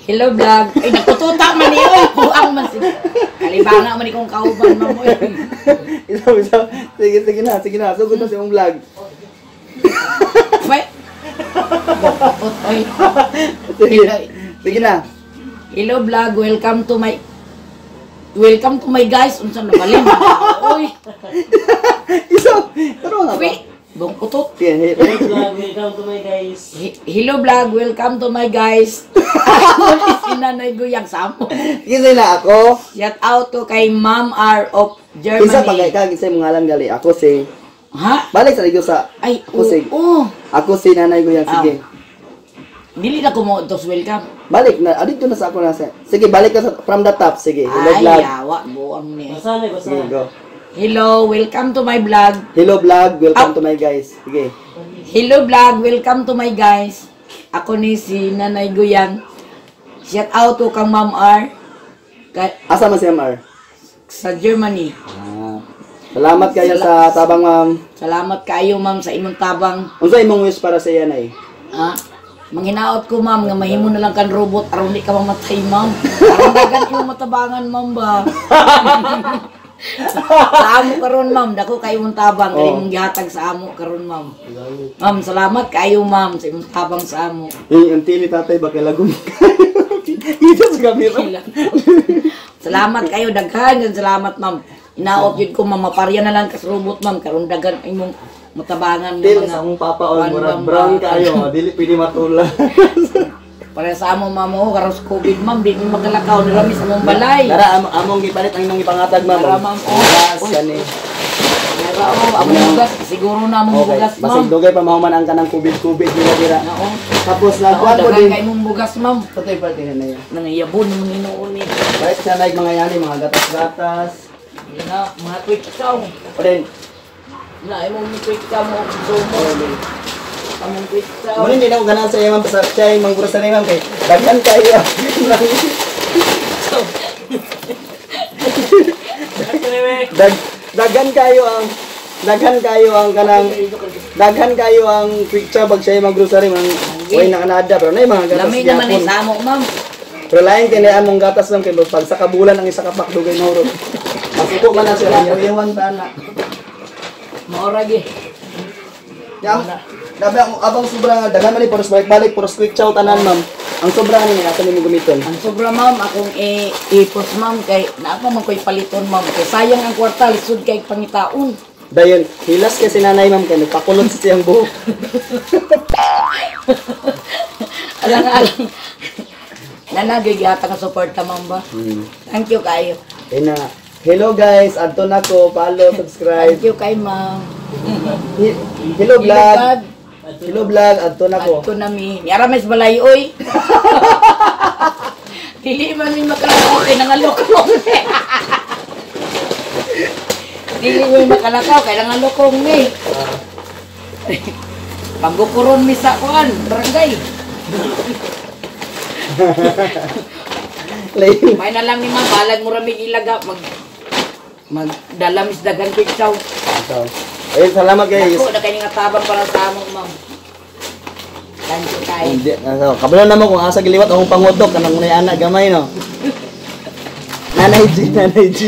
Hello vlog. Ay, nagtututa man ni oy. Buang man si. Kalibanga man ni kong kauban, ma'am, oy. Isa, isa. Sige, sige na, sige na. Sugod na sa imong vlog. Wait. Bukot, oy. Sige. Sige na. Hello vlog, welcome to my guys. Unsa na balin? Oy. Isa. Pero nga ba? Wait. Bungkutot. Sige, Hello vlog, welcome to my guys. Hello vlog, welcome to my guys. Ako ni si Nanay Guyang Samo. Sige, sige na ako. Shout out to kay Ma'am R of Germany. Kinsa pagay ka, kinsa imong ngalan gali? Ako si Ha? Balik sa ligo sa Ay, ako si oo. Ako si Nanay Guyang, sige. Dili na ko mo tos welcome. Balik na, adito na sa ako na sa. Sige, balik ka sa from the top. Sige, hello Ay, vlog. yawa, buang ni. Basa na, basa. Sige, go. Hello, welcome to my vlog. Hello vlog, welcome Ah. to my guys. Sige. Hello vlog, welcome to my guys. Ako ni si Nanay Guyang. Shout out to kang Ma'am R Asa man si MR? Sa Germany. Ah. Salamat kayo sa tabang, ma'am. Salamat kayo, ma'am, sa imong tabang. Unsa imong wish para sa iya, Nay? Ha? Manghinaot ko, ma'am, nga mahimo na lang kan robot aron di ka mamatay, ma'am. Aron dagan imong matabangan, ma'am ba. Sa amo karon, ma'am, dako kayo imong tabang kay imong gihatag sa amo karon, ma'am. Ma'am, salamat kayo, ma'am, sa imong tabang sa amo. Eh, ang tili tatay ba kay lagom kayo. Ito sa camera. Salamat kayo daghan gan salamat, ma'am. Inaot yun ko, ma'am, maparya na lang kas robot, ma'am, karon daghan imong matabangan nga Til mga sa akong papa on kuan, murag ma'am, brown ba? kayo, dili pwede matula. Para sa amo, ma'am, oh, karon sa COVID, ma'am, di mi makalakaw nirami sa among balay. Dara among gipalit ang imong gipangatag, ma'am. Dara, ma'am, oh. Bugas Uy. kani. Nara oh, among bugas siguro na among bugas, ma'am. Basig dugay pa mahuman ang kanang COVID-COVID nila dira. Nao. Tapos Nao, nagkuan ko daghan din. kay imong bugas, ma'am. Patay parte na niya. Nangiyabon naman hinuon ni. Balik sa naig mga yani, mga gatas-gatas. Yun na, mga quick chow. O din, Na imong quick chow mo sumo. Among quick chow. Muna hindi na ako ganahan sa iya, ma'am, sa siya yung manggrocery, ma'am, kay daghan kayo. Daghan kayo ang kanang daghan kayo ang quick chow pag siya yung mag-grocery, ma'am. Uy, nakanada pero na yung mga gatas Lami naman ni gyapon. sa amo, ma'am. Pero lain kay na among gatas, ma'am, kay pag sa kabulan ang isa ka pack dugay mahurot. Masuko man na sila, iwan ta na. Maora gi. Yang Dabi ang abang sobra nga daghan man ni puros balik-balik, puros quick chow tanan, ma'am. Ang sobra ni asa nimo gamiton? Ang sobra, ma'am, akong ipos, ma'am, kay naa pa man ko'y paliton, ma'am, kay sayang ang kwarta, lisod kay pangitaon. Dayon, hilas kay si nanay, ma'am, kay nagpakulot sa siyang buhok. Alang alang. Nanagay gihatag ang suporta, ma'am ba. Thank you kayo. Ayun na. Hello guys, adto na ko, follow, subscribe. Thank you kay ma'am. Hello vlog. Hello vlog, adto na ko. Adto na mi. Niara mes balay oy. Dili man mi makalakaw kay nangalokong. Dili mi makalakaw kay nangalokong ni. Panggukuron mi sa kuan, barangay. Lain. May na lang ni ma'am, balag mo rami ilaga mag magdala mis daghan pitsaw. Ito. Ayun, salamat guys. Dako na kay nga tabang para sa amo, ma'am. Thank you kay. Hindi, ano, kabalo na mo kung asa giliwat akong pangutok kanang nay anak gamay no. Nanay G, Nanay G.